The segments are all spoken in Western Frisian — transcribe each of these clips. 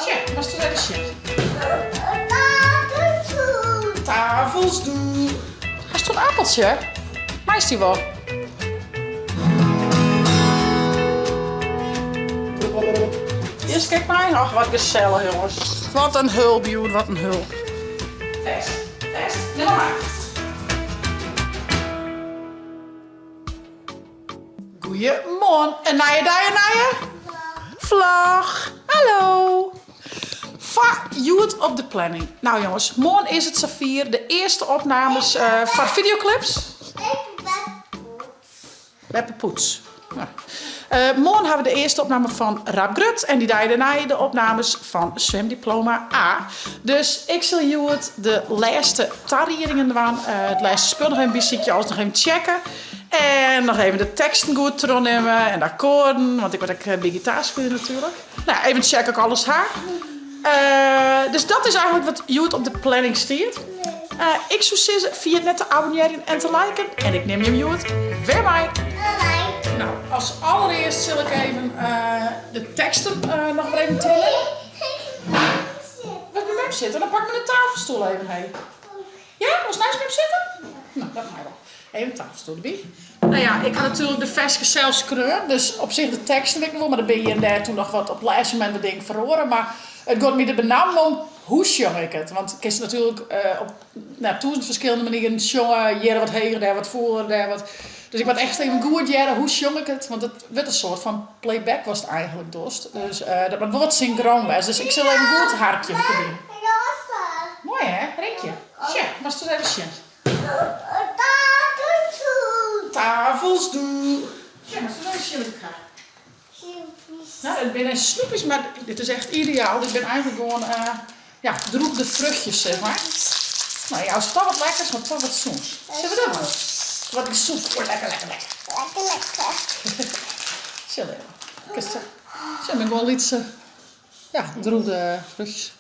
Sjen, moatst ris even sjen. Tafelsdoel. Hast in appeltsje? Meist dy wol? Eerst kijk mij. Och, wat gesellich, jongens. Wat in hulp, Joer, wat in hulp. Fêst, fêst. Nim mar. Goeiemoarn. In nije dei, in nije vlog. Hallo. Foar hjoed op de planning. Nou jongens, moarn is it safier. De earste opnames uh, foar videoclips. Beppe Poets. Nou. Uh, moarn ha we de earste opname fan Rap Grut en dy dei dêrnei de opnames fan Swimdiploma A. Dus ik sil hjoed de lêste tariedingen dwaan, uh, it lêste spul noch even bysykje, alles noch even checke. En noch even de teksten goed trochnimme en de akkoarden, want ik wurd ek by gitaar spylje natuerlik. Nou, even checke ik alles ha. Uh, dus dat is eigentlik wat hjoed op de planning stiet. Uh, ik soe sizze, ferjit net te abonnearjen en te liken. En ik nim jim hjoed wer mei. Nou, as allerearst sil ik even uh, de teksten uh, noch wer even trochnimme. Wat by mem sitte? Dan pak ik de tafelstoel even heen. Ja, wolst neist mem sitte? Nou, dat mei wol. Even de tafelstoel derby. Nou ja, ik ha natuerlik de ferskes sels skreaun, dus op sich de teksten wit ik noch wol, mar der binne hjir en dêr toen noch wat op it lêste momint wat dingen feroare. Mar it giet my der benammen om, hoe sjong ik it? Want kinst natuerlik op nou, tûzen ferskillende manieren sjonge, hjir wat heger, dêr wat fûler, dêr wat. Dus ik moat echt even goed hearre, hoe sjong ik it? Want it wurdt in soart fan playback watst eigentlik dochst. Dus dat moat wol wat syngroan wêze. Dus ik sil even goed harkje hoe't it wie. Moai hè, Rinkje? Sjoch, moatst ris even sjen. Tafelsdoel. Sjoch, moatst ris even sjen wat ik ha. Nou, it binne snoepjes, mar dit is echt ideaal. Dit binne eigentlik gewoan ja, drûgde fruchtjes, zeg maar. Nou, joust toch wat lekkers, mar toch wat sûns. Sille we dat dwaan? Wat gesûns. Oh, lekker, lekker, lekker. Lekker, lekker. Sil even. Kinst sa. Sjoch, binne gewoan lytse, ja, drûgde fruchtjes.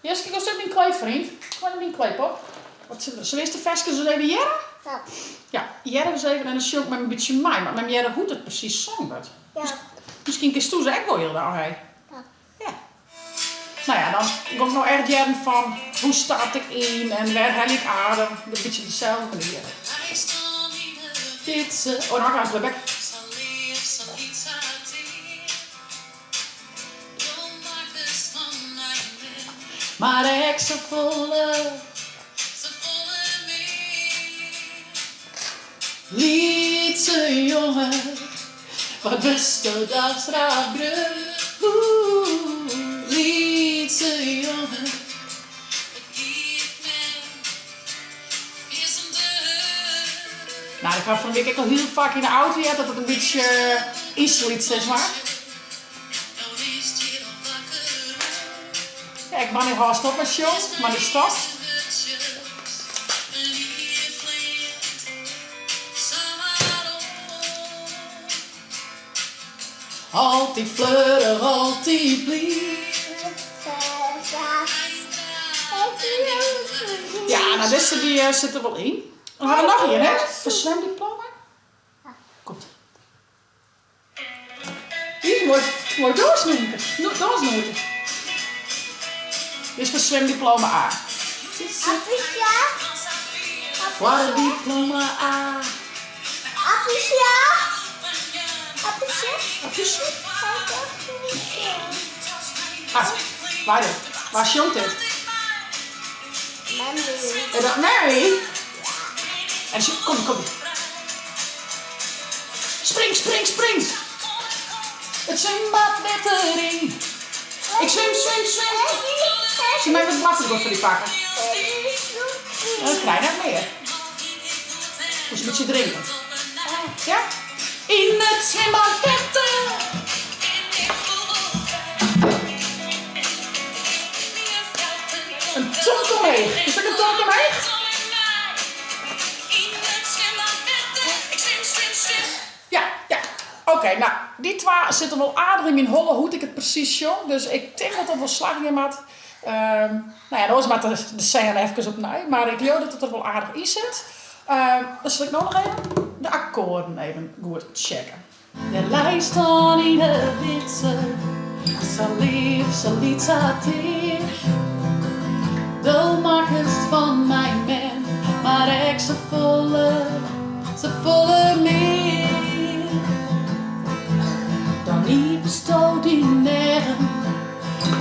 Jeske, goest even myn kleed, freon? Kom even myn kleed op. Wat sit der? Sille we earst de ferskes ris even hearre? Ja. Ja, hearre we ris even en dan sjong ik mei in bytsje mei, moat mem hearre hoe't it presys song wurdt. Ja. Miskien kinst do se ek wol hielendal, hé? Ja. Ja. Nou ja, dan gean ik no echt hearren fan hoe start ik yn en wêr helje ik adem. Een bytsje op deselde manier. Lytse, oh, no ha ik playback. Mar ek safolle. Lytse jonge, wat wurdsto dochs rap grut. Lytse jonge. Nou, ik ha fan 'e wike ek al hiel faak yn de auto heard dat it in bytsje ynslyt, sis mar. Ek wannear hâldst op mei sjongen? Wannear stopst? Altyd fleurich, altyd bliid. Ja, no dizze dy sit der wol yn. Dan ha we noch ien, hè? Foar swimdiploma. Komt. Dy moai, moai dânsnûmerke. Dânsnûmerke. Dit is foar swimdiploma A. Foar diploma A. Appelsje? Ah, waar dit? Wa sjongt dit? Mary. Is dat Mary? En kom, kom. Spring, spring, spring! It swimbad wetter yn. Ik swim, swim, swim. Sil mem wat boartersguod foar dy pakke? Dat krij net mear. Moatst in bytsje drinke. Ja? Yn it swimbad wetter. In tonk omheech. Is dat in tonk omheech? Ja, ja. Oké, no, dy twa sitte wol aardich yn myn holle hoe't ik it presys sjong. Dus ik tink dat dat wol slagjen moat. No ja, oars moat de sêne efkes opnij. Mar ik leau dat it der wol aardich yn sit. Dan sil ik no noch even de akkoarden even goed checke. Dêr leist dan yn 'e widze. Sa leaf, sa lyts, sa tear. Do makkest fan my in mem, mar ek safolle, safolle mear. Dan iepensto dyn eagen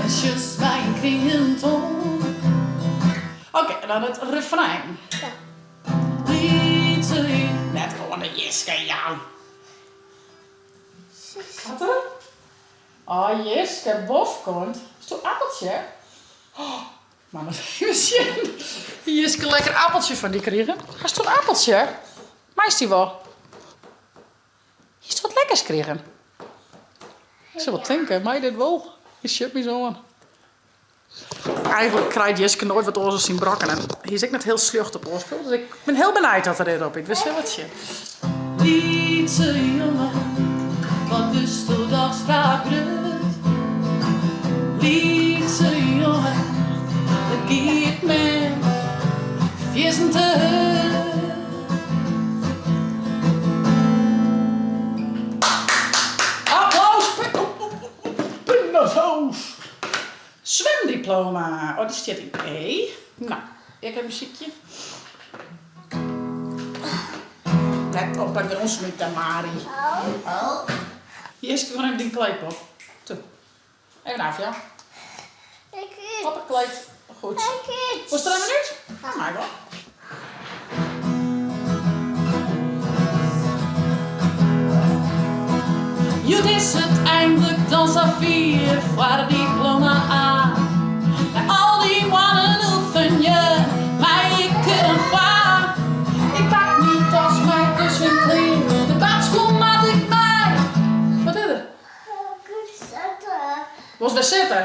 en sjochst my yn kriichjend oan. Oké, en dan it refrein. Lytse, net oan de jiske jaan. Wat er? Oh Jiske, bofkont. Is it appeltsje? Oh, mama even sjen. Jiske lekker appeltsje fan dy krigen. Hast in appeltsje? Meist dy wol? Hiest wat lekkers krigen? Ik sil wol tinke, mei dit wol? Hy sjocht my sa oan. Eigenlik krijt Jiske noait wat oars as syn brokken en hy is ek net hiel sljocht op oar spul, dus ik bin hiel benijd wat der op yt. We sille it sjen. Lytse jonge, wat wurdsto dochs rap grut. Lytse jonge, it giet mem fierstente hurd. Applaus! Pindakaas! Swimdiploma. Oh, dy stiet yn E. No, ik even sykje. Net op de grûn smite, Mari. Oh. Jiske, gewoan even dyn kleed op. Toe. Even af, ja. Op it kleed. Goed. Wolst der even út? Ja, mei wol. Hjoed is it eindlik dan safier foar diploma A. Nei al dy moannen oefenje mei ik der dan foar. Ik pak myn tas mei de swimklean, de badskoen moat ek mei. Wat is der? Wolst wer sitte?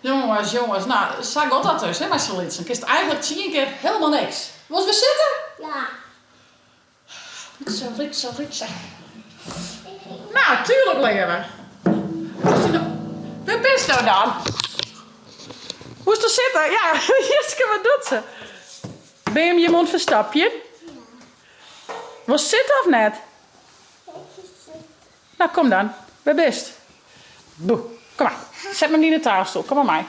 Jonges, jonges, no sa giet dat dus, hè, mei sa'n lytsen. Kinst eigenlik tsien kear helemaal niks. Wolst wer sitte? Ja. Lytse, lytse, lytse. No, tuurlijk leave. Wêr bist no dan? Woest der sitte? Ja, Jiske, wat docht se? Bin je him jim oan it ferstopjen? Ja. Wolst sitte of net? No, kom dan. Wêr bist? Boe. Kom mar. Set him yn de taalstoel. Kom mar mei.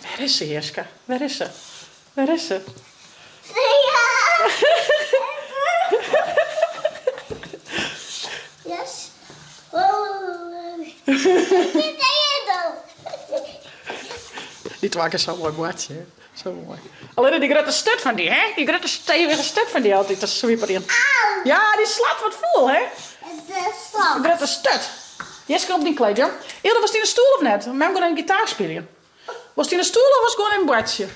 Wêr is se, Jiske? Wêr is se? Wêr is se? Yes. Dy twa kinne sa moai boartsje. Sa moai. Allinne dy grutte sturt fan dy, hè? Dy grutte stevige sturt fan dy altyd te swieperjen. Ja, dy slacht wat fûl, hè? De grutte sturt. Jiske, op dyn kleed, jong. Ilda, wolst yn de stoel of net? Mem giet even gitaar spyljen. Wolst yn de stoel of wolst gewoan even boartsje?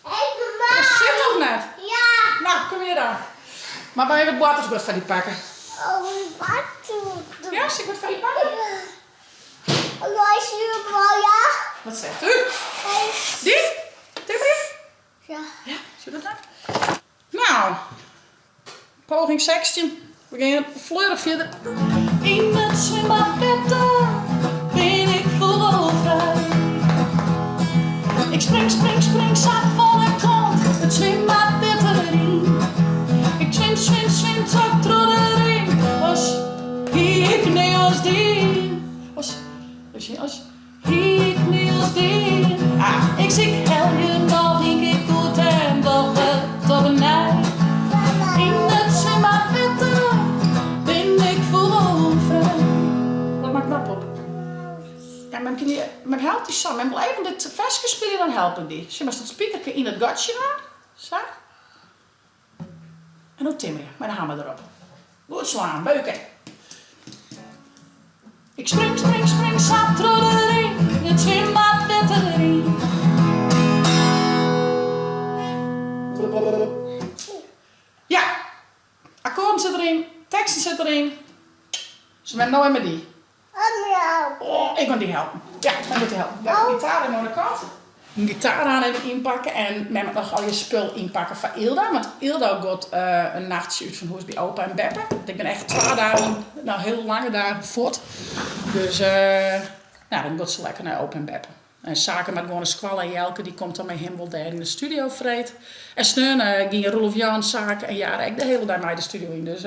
Wolst sitte of net? Ja. No, kom hjir dan. Moat mem even it boartersguod foar dy pakke. Oh, boartersguod. Ja, sil ik wat foar dy pakke? Wat zegt u? Dy? Timmerje? Ja. Ja, sil dat dan? Nou, poging 16. We gean fleurich fierder. Yn it swimbadwetter bin ik fûgelfrij. Ik spring, spring, spring sa fan 'e kant it swimbadwetter yn. Ik swim, swim, swim troch troch de ring as hie ik nea as dien. As, as hie ik nea as dien. Ah, ik sykhelje noch ien kear goed en doch it op 'e nij. Yn it swimbadwetter bin ik fûgelfrij. Wat mei knop op? Ja, mem kin dy, mem helpt dy sa. Mem wol even dit ferske spylje, dan help ik dy. Sjoch, moatst it spikerke yn it gatsje dwaan. Sa. En no timmerje, mei de hammer derop. Goed slaan, beuke. Ik spring, spring, spring sa troch de ring, it swimbadwetter yn. Ja, akkoarden sit deryn, teksten sit deryn. Se mem no en mei dy. Oh, ik gon dy helpen. Ja, mem giet dy helpen. Ja, de gitaar even oan de kant. De gitaar aan even ynpakke en mem moat noch allegear spul ynpakke foar Ilda. Want Ilda giet in nachtsje út fan hûs by opa en beppe. Want ik bin echt twa dagen, no hiele lange dagen fuort. Dus, no, dan giet se lekker nei opa en beppe. En Sake moat gewoan nei skoalle en Jelke dy komt dan mei him wol dêr yn de studio freed. En sneon gynje Roelof Jan, Sake en Jara ek de hiele dei mei de studio yn. Dus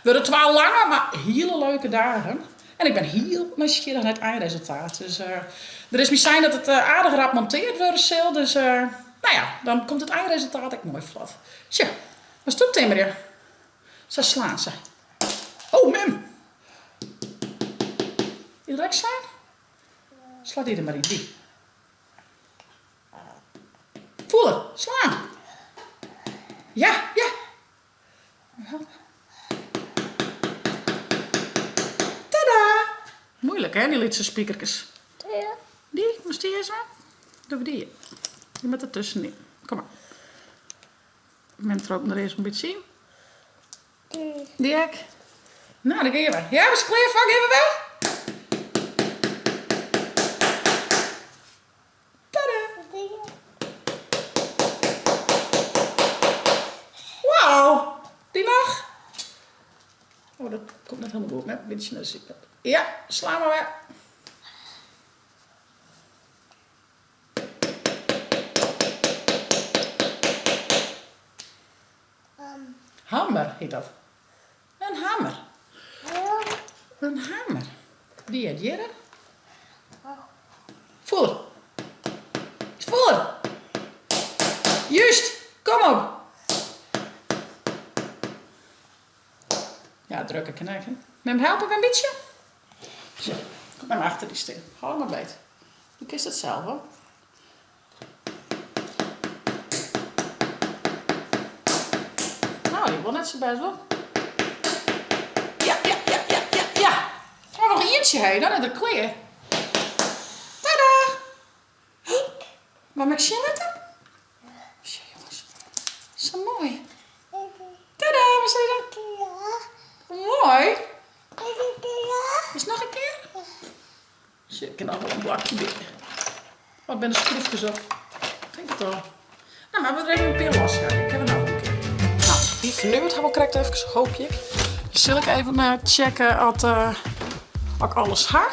wurde twa lange, mar hiele leuke dagen. En ik bin hiel nijsgjirrich nei it einresultaat. Dus der is my sein dat it aardich rap monteard wurde sil. Dus no ja, dan komt it einresultaat ek moai flot. Sjoch, moatst do timmerje? Sa slaan se. Oh, mem! Is der ek sein? Sla dy der mar yn, dy. Fûler, slaan! Ja, ja! Tada! Moeilik hè, dy lytse spikerkes. Ja. Dy, moatst dy earst dwaan? Dogge we dy. Dy moat der tuskenyn. Kom mar. Mem tropt der earst in bytsje yn. Dy ek. No, dêr gean we. Ja, bist klear foar? Gean we wer? Tada! Wauw! Dy noch? Oh, dat komt net hielendal goed. Net in bytsje nei de sydkant. Ja, slaan mar wer. Hammer hjit dat. In hammer. In hammer. Dy heart hjirre. Fûler. Fûler. Júst. Kom op. Ja, drukke kin ek, hè. Mem helpe we in bytsje? Sjoch, kom mar achter dy stean. Hâld mar beet. Do kinst it sels, hoor. No, dy wol net sa bêst wol. Ja, ja, ja, ja, ja, ja. Oh, noch ientsje hé, dan is er klear. Tada! Mei ik sjen litte? Sjoch jonges, sa moai. Tada, wat sei je dan? Moai. Is noch in kear? Sjoch, ik kin noch wol in blokje by. Oh, binne de skroefkes op. Tink it al. No, mar we der even in pear los ha. Ik ha noch in kear. No, dy fernuwet ha wol krekt efkes, hoopje ik. Dan sil ik even checke at ik alles ha.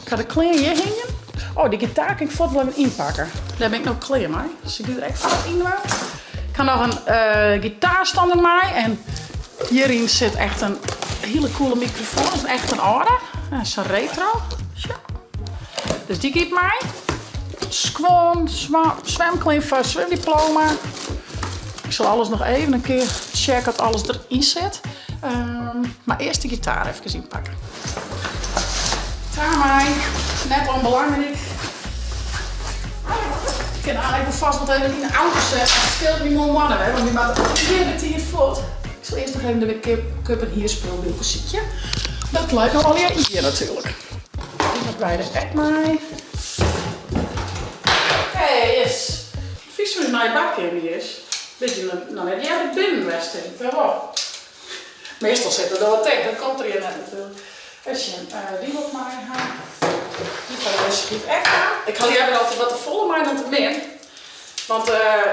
Ik ha de klean hjir hingjen. Oh, dy gitaar kin ik fuort wol even ynpakke. Dêr bin ik no klear mei. Dus ik dy der ek fuort yn dwaan. Ik ha noch in gitaarstander mei en hjiryn sit echt in hiele coole mikrofoan. Dat is echt in âlde, sa'n retro. Sjoch. Dus dy giet mei. Skuon, swimklean foar swimdiploma. Ik sil alles noch even in kear checke oft alles deryn sit. Mar earst de gitaar efkes ynpakke. Gitaar mei, net ûnbelangryk. Ik kin eigentlik wol fêst wat even yn de auto sette. Dat skeelt my moarn moarn wer, want wy moatte hiel betiid fuort. Ik sil earst noch even de cup en hierspul by elkoar sykje. Dat leit no allegear hjir natuerlik. Dy moat beide ek mei. Hey, yes. Fynst fan ús nije badkeamer is, bist dy noch net earder binnen west, tink ik wol. Meastal sit der wat ticht, dat komt der hjir net natuerlik. Even sjen, dy wol ik mei ha. Dy foar de lêste ek ha. Ik ha leaver altyd wat te folle mei dan te min. Want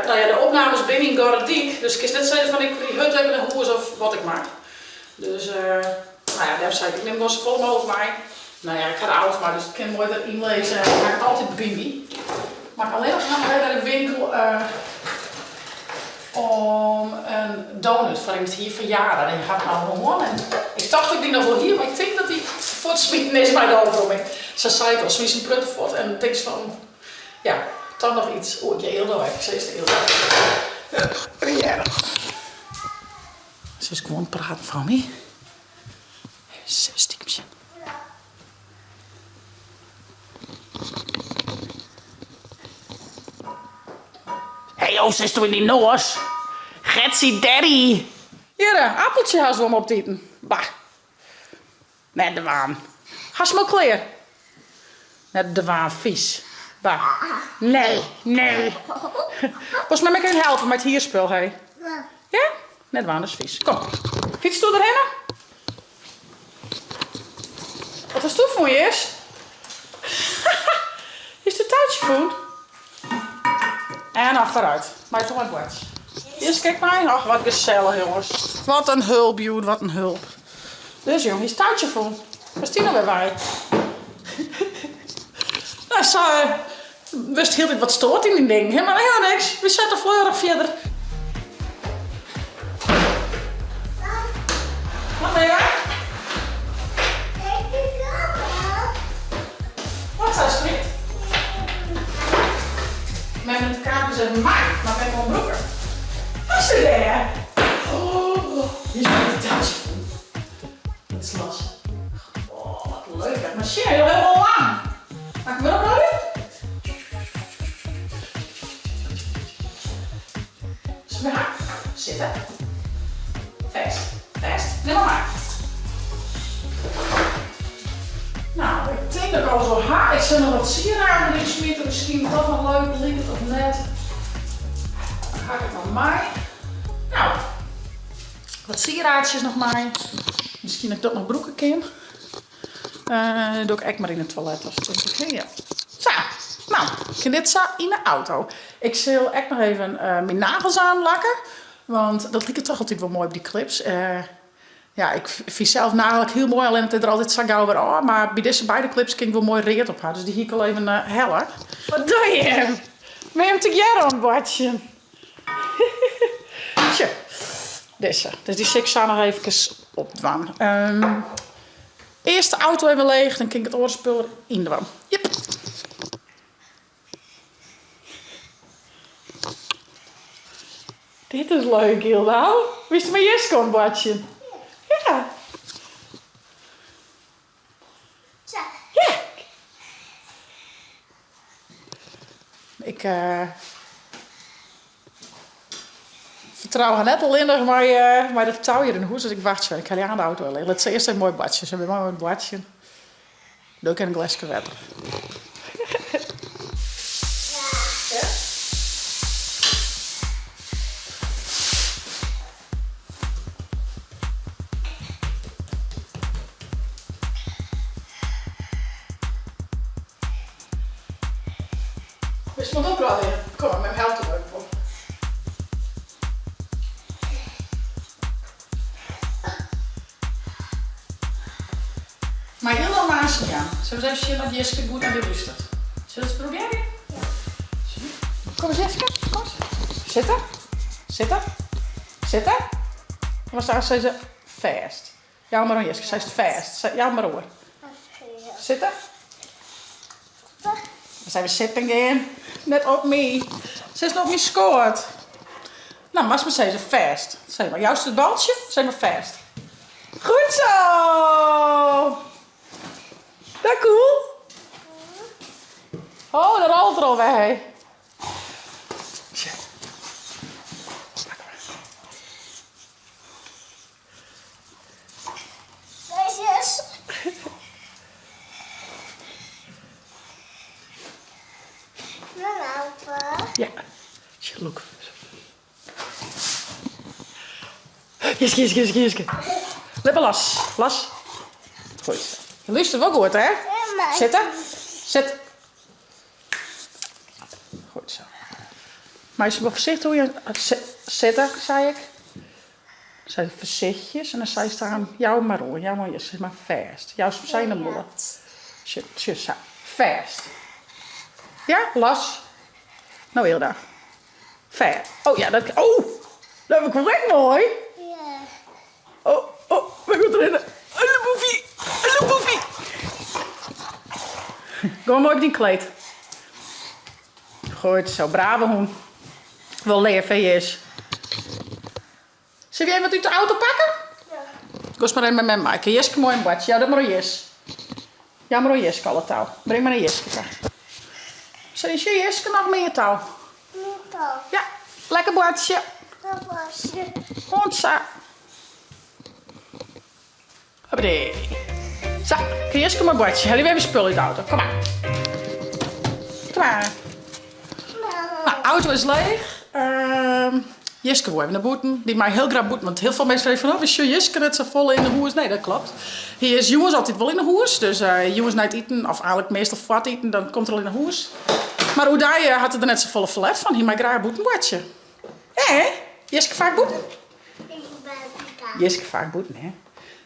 no ja, de opnames binne yn Gorredyk, dus kinst net sizze fan ik rie hurd even nei hûs of wat ek mar. Dus no ja, dêrom sei ik, ik nim gewoan safolle mooglik mei. No ja, ik ha de auto mei, dus ik kin moai der ynlizze en dan ha ik it altyd by my. Mar ik allinnich noch even nei de winkel om in donut foar yn it hier foar Jara. Dy hat no hân en ik tocht dat ik dy noch wol hie, mar ik tink dat dy fuortsmiten is mei de opromming. Sa sei ik al, smytst in protte fuort en dan tinkst fan, ja, toch noch yts. Oeh, ik hear Ildo ek. Sis de Ildo. Ja. Se is gewoan praten foar my. Even stiekem sjen. Hey, oh, sitsto yn dyn noas? Getsie daddy! Hjir, appeltsje hast om op te iten. Bah. Net dwaan. Hast 'm al klear? Net dwaan, fys. Bah. Nee, nee. Wolst my ek even helpe mei it hierspul, hé? Ja? Net dwaan, dat is fys. Kom. Fytsto derhinne? Wat hasto fûn, Jis? Is it toutsje fûn? En dan foarút. Mei it oan boartsje. Jis, kyk mei. Och, wat gesellich, jonges. Wat in hulp, hjoed, wat in hulp. Dus jong, is toutsje fûn. Wêr is dy no wer wei? Nou, sa. Wurdst hieltyd wat stoart yn dyn ding, hè? Mar helemaal niks. We sette fleurich fierder. Wat Lea? Wat sa vriend? Mem met de kaart is even mei, mar mem wol brûke. Wat is er dêr? Oh, hier is mijn touwtje. Dat is los. Oh, wat leuk hè. Maar sjen, helemaal lang. Mag ik hem erop rollen? Sitte. Fêst. Fêst. Nim mar mei. No, ik tink dat ik alles wol ha. Ik sil noch wat sieraden deryn smite. Miskien dat dat noch leuk liket of net. Dan ha ik it noch mei. No, wat sieraadsjes noch mei. Miskien dat ik dat noch brûke kin. Uh, doe ik ek mar yn it toilet of tink ik, hè, ja. Sa, no, kin dit sa yn de auto. Ik sil ek noch even uh, myn nagels aanlakke, want dat liket toch altyd wol moai op dy clips. Uh, ja, ik fyn sels nagellak hiel moai, allinnich it is der altyd sa gau wer ôf. Mar by dizze beide clips kin ik wol moai read op ha, dus dy hie ik al even helle. Wat doe je? Mei him tegearre oan it boartsjen. Sjoch, dizze. Dus dy sil ik sa noch eefkes opdwaan. Um, earst de auto even leech, dan kin ik it oare spul der yn dwaan. Jep. Dit is leuk, Gilda. Wist mei Jiske oan it boartsjen? Ja. Ja. Ik fertrou har net allinnich mei dat tou hjir yn 'e hûs, dus ik wachtsje. Ik helje oan de auto wer leech. Lit se earst even moai boartsje. Se binne moai oan it boartsjen. Doe ik in gleske wetter. Witst wat oprôlje? Kom mar, mem helpt dy wol even wol. Mei hielendal maasje jaan. Sille we ris even sjen oft Jiske goed nei dy lústert. Sille we it probearje? Kom ris Jiske, kom ris. Sitte, sitte, sitte. Wat sa sizze fêst. Jou mar oan Jiske, seist fêst. Jou mar oer. Sitte. Dan zijn we sitten gean. Net op my. Se is noch op myn skoat. No, moatst mar sizze, fêst. Sis mar, joust it baltsje? Sis mar fêst. Goed zo! Dat cool? Oh, dat rolt er al weg. Ja. Look. Jiske, Jiske, Jiske, Jiske. Lit mar los. Los. Goed. Je luistert wol goed, hè? Sitte. Sit. Goed zo. Meist wol foarsichtich hoe je sitte, sei ik. Sei foarsichtjes en dan seist dan, jou mar oan, jou mar, sis mar fêst. Jou se yn 'e mûle. Sjoch, sjoch sa. Fêst. Ja, los. No Hilda. Fêst. Oh ja, dat, oh! Dat is ek moai. Ja. Oh, oh, we gaan rinne. Hallo boefie, hallo boefie. Gean moai op dyn kleed. Goed zo, brave hûn. Wol leaf, hè, Jis. Sille we even wat út de auto pakke? Ja. Gost mar even mei mem mei. Kin Jiske moai in boartsje. Jou dat mar oan Jis. Jou mar oan Jiske al it tou. Bring mar nei Jiske ta. Sjoch, Jiske noch mear tou. Mear tou. Ja, lekker boartsje. Lekker boartsje. Oant sa. Hoppatee. Sa, kin Jiske moai boartsje. Helje we even spul út de auto. Kom mar. Kom mar. Nou, auto is leech. Ehm, Jiske woe even nei bûten. Dy mei hiel graach bûten, want hiel folle minsken frege fan, oh, we sjogge Jiske net sa folle yn 'e hûs. Nee, dat klopt. Hy is jûns altyd wol yn 'e hûs. Dus uh, jûns nei it iten, of eigentlik meastal foar it iten, dan komt er al yn 'e hûs. Mar oerdei eh, hat er der net sa folle ferlet fan. Hy mei graach bûten boartsje. Hé, Jiske faak bûten? Jiske faak bûten, hè.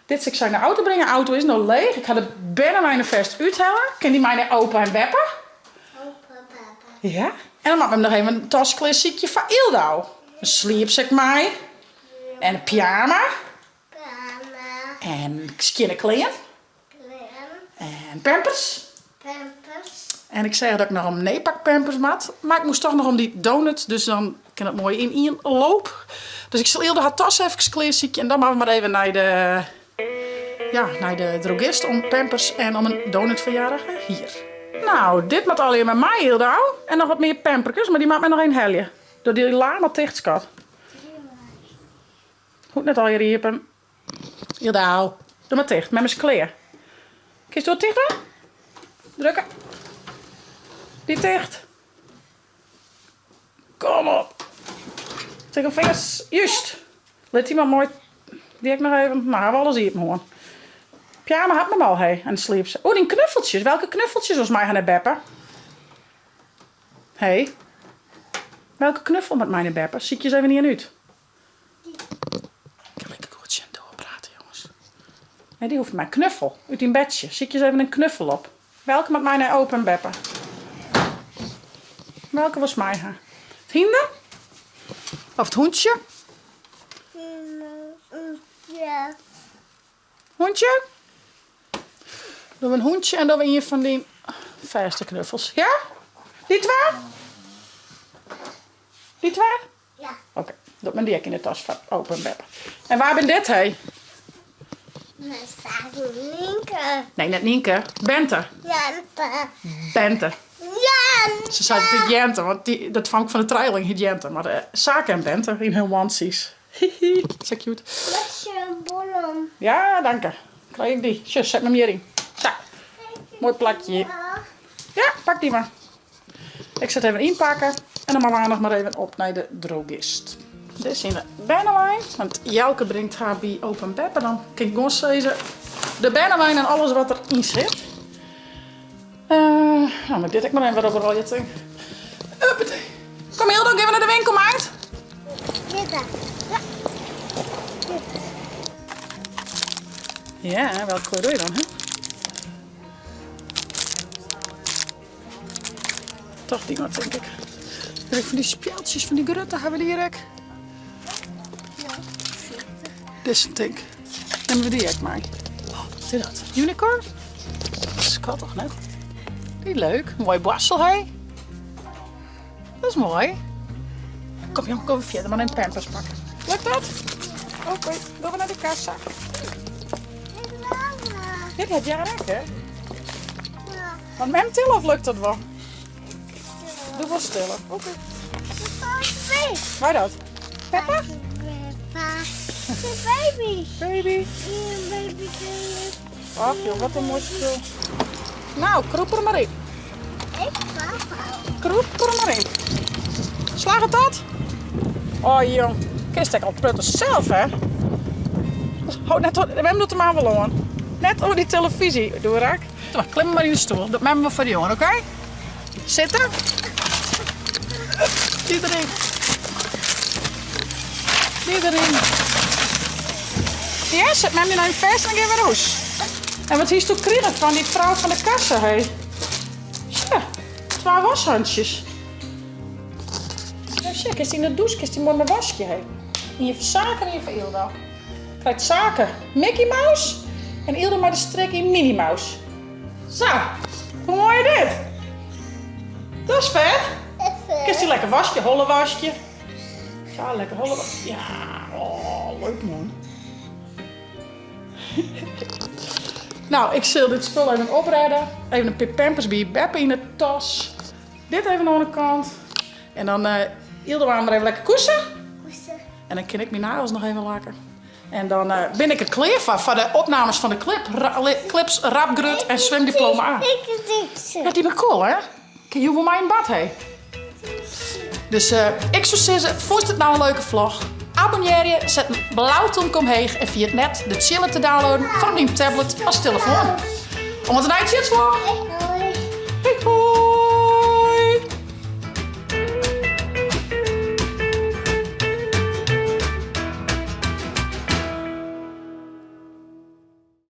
Dit sil ik sa yn de auto bringe. Auto is no leech. Ik ha de bernewein der fêst úthelle. Kin dy mei nei opa en beppe? Opa, beppe. Ja? En dan moat mem noch even in tas klearsykje foar Yldau. In sliepsek mei. En in pyjama. En skjinne klean. En pampers. En ik seach dat ik noch om Neepak pampers moat. Mar ik moast toch noch om dy donut, dus dan kin dat moai yn ien loop. Dus ik sil Ylda har tas efkes klearsykje en dan moatte we mar even nei de, ja, nei de drogist om pampers en om in donut foar Jarige. Hier. Nou, dit moat allegear mei my, Yldau. En noch wat mear pamperkes, mar dy moat men noch even helje. Doch dy la mar ticht, skat. Hoecht net allegear iepen. Yldau, doe mar ticht, mem is klear. Kinst doar ticht dwaan? Drukke. Dy ticht. Kom op. Tik op fingers. Juist. Lit dy mar moai. Dy ek noch even. Nou, ha we alles iepen hân. Pyjama hat mem al, hé. En sliep. O, dyn knuffeltsjes. Welke knuffeltsjes wolst mei ha nei beppe? Hé. Welke knuffel moat mei nei beppe? Sykje ris even ien út. Ik kin lekker goed tsjin doar prate, jonges. Nee, dy hoecht mei knuffel. Ut dyn bedsje. Sykje ris even in knuffel op. Welke moat mei nei opa en beppe? Welke wolst mei ha? It hynder? Of it hûntsje? Ja. Hûntsje? Dogge we in hûntsje en dogge we ien fan dyn fêste knuffels. Ja? Dy twa? Dy twa? Ja. Oké, docht men dy ek yn de tas foar opa en beppe. En wa bin dit, hé? Mijn vader Nienke. Nee, net Nienke. Bente. Jente. Bente. Jente. Se sei altyd Jente, want dy, dat famke fan de trijling hiet Jente. Mar eh, Sake en Bente yn hun onesies. Hihi, sa cute. Met je bollen. Ja, danke. Krij ik dy. Sjoch, set 'm hjir yn. Sa. Moai plakje. Ja, pak dy mar. Ik sil it even ynpakke en dan moatte we noch mar even op nei de drogist. Dit is yn de bernewein, want Jelke bringt har by opa en beppe. Dan kin ik gewoan sizze, de bernewein en alles wat der yn sit. Uh, nou, moat ik dit ek mar even wer oprolje, tink. Uppatee. Kom Hildo, gean we nei de winkel, meid. Ja. Ja, welke kleur doe je dan, hè? Toch dy mar, tink ik. Ek fan dy spjeldsjes fan dy grutte hawwe we dy hjir ek. Dizze tink. Nimme we dy ek mei. Oh, wat is dat? Unicorn? Skattich, net? Dy leuk. Moai boarstel, hé. Dat is moai. Kom jong, kom we fierder mar in pampers pakke. Lukt dat? Oké, dogge we nei de kassa. Dit hat Jara ek, hè? Want mem tille of lukt dat wol? Doe wol stille. Oké. Waar dat? Peppa? Baby. Baby. Baby. Ach joh, wat in moai spul. Nou, krûp der mar yn. Ik papa. Krûp der mar yn. Slagget dat? Oh jong, kinst ek al prutte sels hè? Oh, net, mem docht him mar wol oan. Net oer dy telefyzje, Doerak. Doe mar, klim mar yn de stoel. Docht mem wol foar dy oan, oké? Sitte. Dy deryn. Dy deryn. Ja, set mem dy no even fêst en dan gean we nei hûs. En wat hiest doe krigen fan dy frou fan de kassa, hé? Sja, twa washantsjes. Nou sja, kinst yn de dûs kinst dy moai mei waskje, hé. Ien foar Sake en ien foar Yldo. Krijt Sake Mickey Mouse en Yldo mei de strik yn Minnie Mouse. Sa, hoe moai is dit? Dat is fet. Kinst dy lekker waskje, holle waskje. Sa, lekker holle waskje. Ja, oh, leuk man. Nou, ik sil dit spul even oprêde. Even in pear pampers by beppe yn de tas. Dit even oan de kant. En dan uh, Yldo mar even lekker koesen. En dan kin ik myn nagels noch even lakken. En dan uh, bin ik der klear foar, foar de opnames fan de clip. Ra clips Rap Grut en Swimdiploma A. Ja, dy binne cool, hè? Kin jo wol mei yn bad, hé? Dus uh, ik soe sizze, fûnst it no in leuke vlog? Abonnearje, set in blau tomke omheech en ferjit net de chiller te downloaden foar op dyn tablet as telefoan. Oant de nije tsjitsvlog!